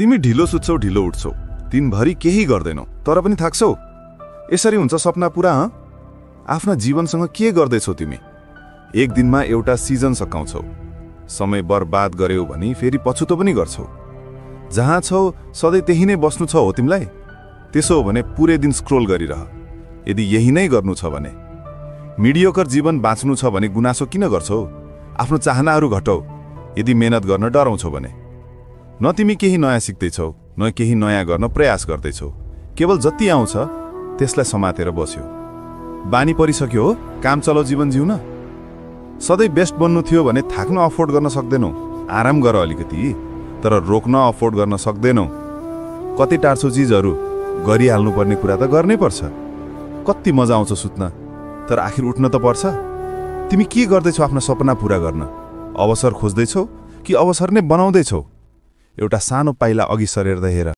तिमी ढिलो सुत्छौ ढिलो उठ्छौ, दिनभरि केही गर्दैनौ तर पनि थाक्छौ। यसरी हुन्छ सपना पूरा? आफ्ना जीवनसँग के गर्दैछौ तिमी? एक दिनमा एउटा सिजन सकाउँछौ, समय बर्बाद गर्यौ भने फेरि पछुतो पनि गर्छौ। जहाँ छौ सधैँ त्यही नै बस्नु छ हो तिमीलाई? त्यसो हो भने पुरै दिन स्क्रोल गरिरह। यदि यही नै गर्नु छ भने, मिडियोकर जीवन बाँच्नु छ भने गुनासो किन गर्छौ? आफ्नो चाहनाहरू घटाउ यदि मेहनत गर्न डराउँछौ भने। न तिमी केही नयाँ सिक्दैछौ, न केही नयाँ गर्न प्रयास गर्दैछौ। केवल जति आउँछ त्यसलाई समातेर बस्यो। बानी परिसक्यो हो काम चलाउ जीवन जिउन। सधैँ बेस्ट बन्नु थियो भने थाक्न अफोर्ड गर्न सक्दैनौ। आराम गर अलिकति, तर रोक्न अफोर्ड गर्न सक्दैनौ। कति टार्छौ चिजहरू, गरिहाल्नुपर्ने कुरा त गर्नै पर्छ। कति मजा आउँछ सुत्न, तर आखिर उठ्न त पर्छ। तिमी के गर्दैछौ आफ्ना सपना पूरा गर्न? अवसर खोज्दैछौ कि अवसर नै बनाउँदैछौ? एउटा सानो पाइला अघि सरेर हेर।